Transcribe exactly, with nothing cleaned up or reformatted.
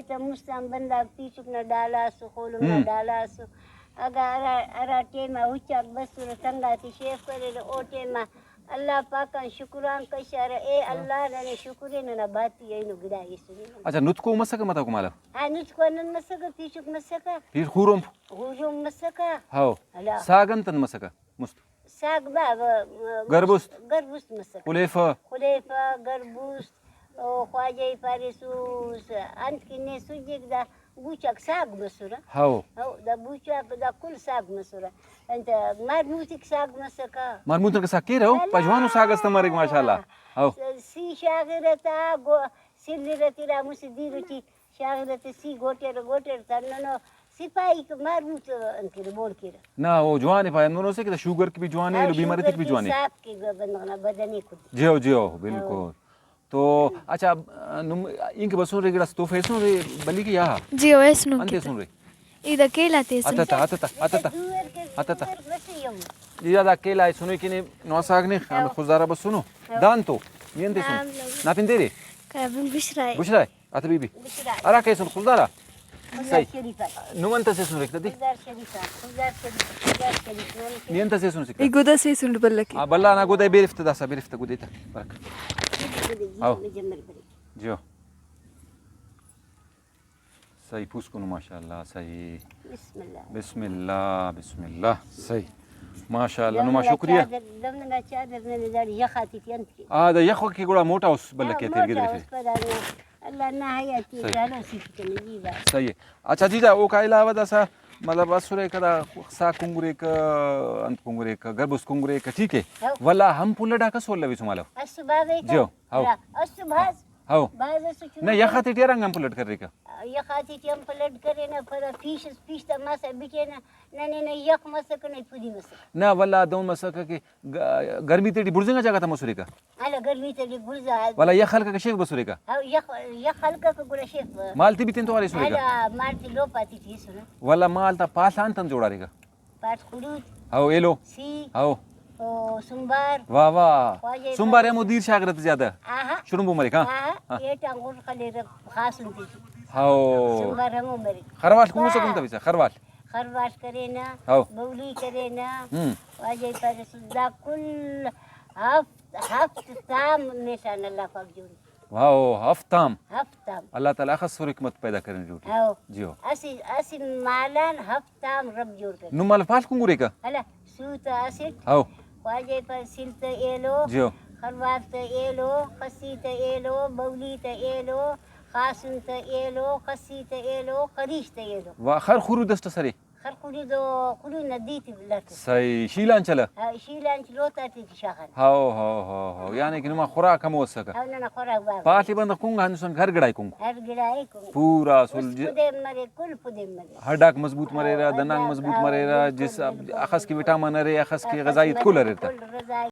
تہ مُست آن بندغ پیشک نا ڈالہ اسو، خولم نا ہم۔ ڈالہ اسو۔ اگہ ہرا، ہرا ٹائم آ اُچاک بسرہ، تنگ آتے شیف کریرہ، او ٹائم آ اللہ پاک آن شکرانک کشارہ، اے اللہ ننے شکر ءِ ننا باتی اینو گڑا ایسنے۔ اچھا، نتکو مسکہ متوکو مالو؟ ہاں، نتکو نن مسکہ، پیشک مسکہ۔ پیر خورم؟ خورم مسکہ۔ ہاؤ۔ اللہ۔ ساگ انت انت مسکہ؟ مست۔ ساگ با، گربوست۔ گربوست مسکہ۔ خلیفہ۔ خلیفہ، گربوست، او خواجہ ءِ پاریسوس، انت کہ نے سجیک دا بوچاک ساگ مسرہ۔ ہاؤ۔ ہاؤ، دا بوچاک دا کل ساگ مسرہ۔ انت مرموتک ساگ مسکہ۔ مرموتک ساگ کیرہ، ہو؟ اللہ۔ پا جوانو ساگ است مریک، ماشاءاللہ۔ ہاؤ۔ س-، سی شاغرہ تا، گو-، سلرہ تیرا مسہ دیر ٹی۔ شاغرہ تے سی گوٹر گوٹر تننو، سپاہیک مرموت انت کیرہ، بوڑ کیرہ۔ نا، او جوان ءِ پائے، ہندن اسے کہ دا شوگر کہ بھی جوان ءِ، ہاں، ایلو بیماری شوگر تیک بھی کہ جوان ءِ۔ صاف کہ گ-، بندغ نا بدن ءِ کل۔ جیو، جیو، بالکل۔ ہاں۔ تو اچھا، نم اینکہ بسنے گڑاس تحفہ ایسنے بلی کہ یا؟ جیو، ایسنو انت کہ ایسنے۔ ای دا کیلا تے ایسن۔ اتتا، اتتا، اتتا۔ اتتا۔ ای دا کیلا ایسنے کہ نے نواساگ نے، ہاں۔ خضدارا بسنو۔ ہاں۔ دان تو، نی انت ایسن؟ نام لگو۔ نا پن دے دے؟ بشرائے۔ بشرائے۔ آتا بی بی۔ بشرا۔ ہرا کیسن خضدارا؟ خضدار صحیح۔ شریف آ۔ نم انت اسے سنرک تدی؟ خضدار شریف آ، خضدار شریف، خضدار شریف، نام سے۔ نی انت اسے سن سکتا؟ ای گدا سے سن بلکی۔ آ، بلا نا گدا بیرفت داسا، بیرفت گدا تا۔ برک۔ گدا جی، ہاؤ۔ مجمر بری۔ جیو۔ صحیح، پوسکنو ماشاءاللہ، صحیح۔ بسم اللہ۔ بسم اللہ، بسم اللہ، صحیح۔ ماشاءاللہ، نما دمنا شکریہ۔ چادر، دمنا چادر ننے داڑے یخاتی ٹی انت کے۔ آ، دا یخ کہ گڑا موٹا اس بلکہ ہاں، تیر موٹا گدرے۔ اس پدا نا۔ اللہ نا حیاتی صحیح۔ گالو سیکھتے نے جی با۔ صحیح ہے۔ اچھا جیجا، اوکا علاوہ داسا مطلب اسرے کدا سا کنگریک، انت کنگریک، گربوس کنگریک، ٹھیک ہے؟ ہاؤ۔ ولا ہم پلڈا کس ولوی سمالو۔ اس بھاز ایتا۔ جیو، ہاؤ۔ اس بھاز۔ ہاؤ۔ بھاز اس چنو۔ نہ، یخ آتے ٹی ارنگ ہم پلڈ کریکہ۔ یخ آتے ٹی ہم پلڈ کرینہ، پدا پیش اس، پیش تا ماسا بٹینہ، ننے نہ یخ مسکہ، نہ پودی مسکہ۔ نہ، ولا دہن مسکہ کہ گ-، گرمی تیٹی بڑزنگا جاگہ تا مسرے کا؟ ہلو، گرمی تیٹی بڑزا۔ ولا یخ ہلکا کہ شیف بسرے کا؟ ہاؤ، یخ، یخ ہلکا کہ گڑا شیف۔ مال تی بھی تین تو آرے سرے کا؟ ہلو، مال تی لوپا تی تی سرے۔ ولا مال تا پاڷ آن تن جوڑارے کا؟ پاڷ خلوت۔ ہاؤ، ایلو۔ سی۔ ہاؤ۔ او سنبار۔ واہ واہ۔ خواجہ سنبار ایلو۔ ہمو دیر شاغرہ تے زیادہ۔ آہا۔ شرمبو مریک، ہاں؟ آہا۔ ہاں۔ ایٹان غر خلیرہ خاصن تی تی۔ ہاؤ۔ سنبار ہمو مریک۔ خروال کنگسہ واہ۔ کن تبیسہ، خروال۔ خرواش کرینہ، ہاؤ۔ بولی کرینہ، ہم۔ واجہ پارے سدا کل ہفت، ہفت تام میشان اللہ پاک جوڑ۔ ہاؤ، ہفت تام۔ ہفت تام۔ اللہ تعالیٰ اخس سر حکمت پیدا کرین جوڑ۔ ہاؤ۔ جیو۔ اسہ، اسہ مالان ہفت تام رب جوڑ کرے۔ نم مال پاڷ کنگرے کا؟ ہلا، سو تا اسٹ۔ ہاؤ۔ خواجہ پر سل تا ایلو۔ جیو۔ خروار تا ایلو، خسی تا ایلو، بولی تا ایلو، خاسن تا ایلو، خسی تا ایلو، خریش تا ایلو۔ واہ، خر خرو دسٹ سرے۔ خر خرو دو خرو ندی تی لٹ۔ صحیح، شیلانچ لہ۔ ہاں، شیلانچ لوتا تی تی شاخن۔ How, how, how, how. یعنی کہ نما خوراک ہمو اسکہ۔ ہاؤ، ننا خوراک بابا۔ پاڷ بندغ کنگ ہندسن ہر گڑائے کنگ۔ ہر گڑائے کنگ۔ پورا سل اس ج-، پدیم مرے، کل پدیم مرے۔ ہڈاک مضبوط مریرہ، ہاں، دنانگ ہاں، مضبوط ہاں، مریرہ، بالکل، جس بالکل، اخس کہ بالکل۔ وٹامن ارے، اخس کہ اخس غذائیت کل مرے، اریر تہ۔ کل غذائی